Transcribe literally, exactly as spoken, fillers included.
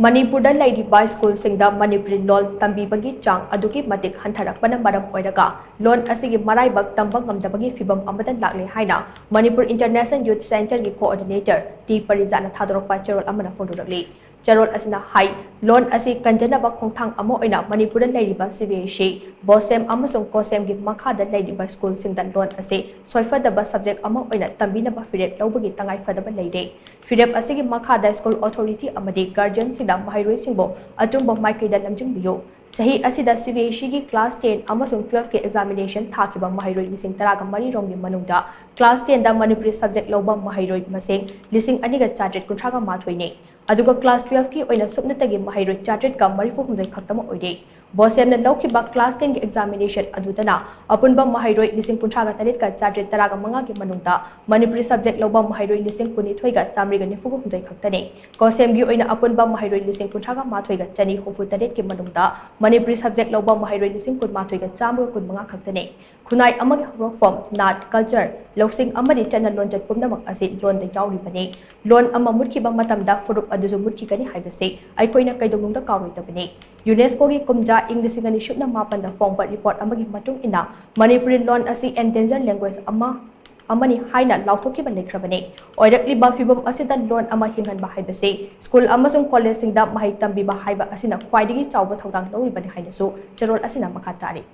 ꯃꯅꯤꯄꯨꯔꯗ ꯂꯩꯔꯤꯕ ꯁ꯭ꯀꯨꯜꯁꯤꯡꯗ ꯃꯅꯤꯄꯨꯔꯤ ꯂꯣꯟ ꯇꯝꯕꯤꯕꯒꯤ ꯆꯥꯡ ꯑꯗꯨꯛꯀꯤ ꯃꯇꯤꯛ ꯍꯟꯊꯔꯛꯄꯅ ꯃꯔꯝ ꯑꯣꯏꯔꯒ ꯂꯣꯟ ꯑꯁꯤꯒꯤ ꯃꯔꯥꯏꯕꯛ ꯇꯝꯕ ꯉꯝꯗꯕꯒꯤ ꯐꯤꯚꯝ ꯑꯃꯗ ꯂꯥꯛꯂꯦ ꯍꯥꯏꯅ ꯃꯅꯤꯄꯨꯔ ꯏꯟꯇꯔꯅꯦꯁꯅꯦꯜ ꯌꯨꯊ ꯁꯦꯟꯇꯔꯒꯤ ꯀꯣꯑꯣꯔꯗꯤꯅꯦꯇꯔ ꯇꯤ ꯄꯔꯤꯖꯥꯠꯅ ꯊꯥꯗꯣꯔꯛꯄ ꯆꯦꯔꯣꯜ ꯑꯃꯅ ꯐꯣꯡꯗꯣꯔꯛꯂꯤ꯫ ꯆꯦꯔꯣꯜ ꯑꯁꯤꯅ ꯍꯥꯏ, ꯂꯣꯟ ꯑꯁꯤ ꯀꯟꯖꯅꯕ ꯈꯣꯡꯊꯥꯡ ꯑꯃ ꯑꯣꯏꯅ ꯃꯅꯤꯄꯨꯔꯗ ꯂꯩꯔꯤꯕ ꯁꯤ ꯕꯤ ꯑꯦꯁ ꯏ, ꯕꯣꯁꯦꯝ ꯑꯃꯁꯨꯡ ꯀꯣꯁꯦꯝꯒꯤ ꯃꯈꯥꯗ ꯂꯩꯔꯤꯕ ꯁ꯭ꯀꯨꯜꯁꯤꯡꯗ ꯂꯣꯟ ꯑꯁꯤ ꯁꯣꯏꯐꯗꯕ ꯁꯕꯖꯦꯛ ꯑꯃ ꯑꯣꯏꯅ ꯇꯝꯕꯤꯅꯕ ꯐꯤꯔꯦꯞ ꯂꯧꯕꯒꯤ ꯇꯉꯥꯏꯐꯗꯕ ꯂꯩꯔꯦ꯫ ꯐꯤꯔꯦꯞ ꯑꯁꯤꯒꯤ ꯃꯈꯥꯗ ꯁ꯭ꯀꯨꯜ ꯑꯣꯊꯣꯔꯤꯇꯤ ꯑꯃꯗꯤ ꯒꯥꯔꯖꯤꯌꯟꯁꯤꯡꯅ ꯃꯍꯩꯔꯣꯏꯁꯤꯡꯕꯨ ꯑꯆꯨꯝꯕ ꯃꯥꯏꯀꯩꯗ ꯂꯝꯖꯤꯡꯕꯤꯌꯨ꯫ ꯆꯍꯤ ꯑꯁꯤꯗ ꯁꯤ ꯕꯤ ꯑꯦꯁ ꯏꯒꯤ ꯀ꯭ꯂꯥꯁ ꯇꯦꯟ ꯑꯃꯁꯨꯡ ꯇꯨꯋꯦꯜꯐꯀꯤ ꯑꯦꯛꯖꯥꯃꯤꯅꯦꯁꯟ ꯊꯥꯈꯤꯕ ꯃꯍꯩꯔꯣꯏ ꯂꯤꯁꯤꯡ ꯇꯔꯥꯒ ꯃꯔꯤ ꯔꯣꯝꯒꯤ ꯃꯅꯨꯡꯗ ꯀ꯭ꯂꯥꯁ ꯇꯦꯟꯗ ꯃꯅꯤꯄꯨꯔꯤ ꯁꯕꯖꯦꯛ ꯂꯧꯕ ꯃꯍꯩꯔꯣꯏ ꯃꯁꯤꯡ ꯂꯤꯁꯤꯡ ꯑꯅꯤꯒ ꯆꯥꯇ꯭ꯔꯦꯠ ꯀꯨꯟꯊ꯭ꯔꯥꯒ ꯃꯥꯊꯣꯏꯅꯤ꯫ ꯑꯗꯨꯒ ꯀ꯭ꯂꯥꯁ ꯇꯨꯋꯦꯜꯐꯀꯤ ꯑꯣꯏꯅ ꯁꯨꯞꯅꯇꯒꯤ ꯃꯍꯩꯔꯣꯏ ꯆꯥꯇ꯭ꯔꯦꯠꯀ ꯃꯔꯤꯐꯨ ꯍꯨꯝꯗꯣꯏ ꯈꯛꯇꯃꯛ ꯑꯣꯏꯔꯦ꯫ ꯕꯣꯁꯦꯝꯅ ꯂꯧꯈꯤꯕ ꯀ꯭ꯂꯥꯁ ꯇꯦꯟꯒꯤ ꯑꯦꯛꯖꯥꯃꯤꯅꯦꯁꯟ ꯑꯗꯨꯗꯅ ꯑꯄꯨꯟꯕ ꯃꯍꯩꯔꯣꯏ ꯂꯤꯁꯤꯡ ꯀꯨꯟꯊ꯭ꯔꯥꯒ ꯇꯔꯦꯠꯀ ꯆꯥꯇ꯭ꯔꯦꯠ ꯇꯔꯥꯒ ꯃꯉꯥꯒꯤ ꯃꯅꯨꯡꯗ ꯃꯅꯤꯄꯨꯔꯤ ꯁꯕꯖꯦꯛ ꯂꯧꯕ ꯃꯍꯩꯔꯣꯏ ꯂꯤꯁꯤꯡ ꯀꯨꯟꯅꯤꯊꯣꯏꯒ ꯆꯥꯃꯔꯤꯒ ꯅꯤꯐꯨꯒ ꯍꯨꯝꯗꯣꯏ ꯈꯛꯇꯅꯤ꯫ ꯀꯣꯁꯦꯝꯒꯤ ꯑꯣꯏꯅ ꯑꯄꯨꯟꯕ ꯃꯍꯩꯔꯣꯏ ꯂꯤꯁꯤꯡ ꯀꯨꯟꯊ꯭ꯔꯥꯒ ꯃꯥꯊꯣꯏꯒ ꯆꯅꯤ ꯍꯨꯝꯐꯨ ꯇꯔꯦꯠꯀꯤ ꯃꯅꯨꯡꯗ ꯃꯅꯤꯄꯨꯔꯤ ꯁꯕꯖꯦꯛ ꯂꯧꯕ ꯃꯍꯩꯔꯣꯏ ꯂꯤꯁꯤꯡ ꯀꯨꯟꯃꯥꯊꯣꯏꯒ ꯆꯥꯝꯃꯒ ꯀꯨꯟꯃꯉꯥ ꯈꯛꯇꯅꯤ꯫ ꯈꯨꯟꯅꯥꯏ ꯑꯃꯒꯤ ꯍꯧꯔꯛꯐꯝ, ꯅꯥꯠ, ꯀꯜꯆꯔ, ꯂꯧꯁꯤꯡ ꯑꯃꯗꯤ ꯆꯠꯅ ꯂꯣꯟꯆꯠ ꯄꯨꯝꯅꯃꯛ ꯑꯁꯤ ꯂꯣꯟꯗ ꯌꯥꯎꯔꯤꯕꯅꯤ꯫ ꯂꯣꯟ ꯑꯃ ꯃꯨꯠꯈꯤꯕ ꯃꯇꯝꯗ ꯐꯨꯔꯨꯞ ꯑꯗꯨꯁꯨ ꯃꯨꯠꯈꯤꯒꯅꯤ ꯍꯥꯏꯕꯁꯤ ꯑꯩꯈꯣꯏꯅ ꯀꯩꯗꯧꯅꯨꯡꯗ ꯀꯥꯎꯔꯣꯏꯗꯕꯅꯤ꯫ ꯌꯨꯅꯦꯁꯀꯣꯒꯤ ꯀꯨꯝꯖꯥ ꯏꯪ ꯂꯤꯁꯤꯡ ꯑꯅꯤ ꯁꯨꯞꯅ ꯃꯥꯄꯟꯗ ꯐꯣꯡꯕ ꯔꯤꯄꯣꯔꯠ ꯑꯃꯒꯤ ꯃꯇꯨꯡ ꯏꯟꯅ ꯃꯅꯤꯄꯨꯔꯤ ꯂꯣꯟ ꯑꯁꯤ endangered language ꯑꯃ, ꯑꯃꯅꯤ ꯍꯥꯏꯅ ꯂꯥꯎꯊꯣꯛꯈꯤꯕ ꯂꯩꯈ꯭ꯔꯕꯅꯤ꯫ ꯑꯣꯏꯔꯛꯂꯤꯕ ꯐꯤꯚꯝ ꯑꯁꯤꯗ ꯂꯣꯟ ꯑꯃ ꯍꯤꯡꯍꯟꯕ ꯍꯥꯏꯕꯁꯤ ꯁ꯭ꯀꯨꯜ ꯑꯃꯁꯨꯡ ꯀꯣꯂꯦꯖꯁꯤꯡꯗ ꯃꯍꯩ ꯇꯝꯕꯤꯕ ꯍꯥꯏꯕ ꯑꯁꯤꯅ ꯈ꯭ꯋꯥꯏꯗꯒꯤ ꯆꯥꯎꯕ ꯊꯧꯗꯥꯡ ꯂꯧꯔꯤꯕꯅꯤ ꯍꯥꯏꯅꯁꯨ ꯆꯦꯔꯣꯜ ꯑꯁꯤꯅ ꯃꯈꯥ ꯇꯥꯔꯤ꯫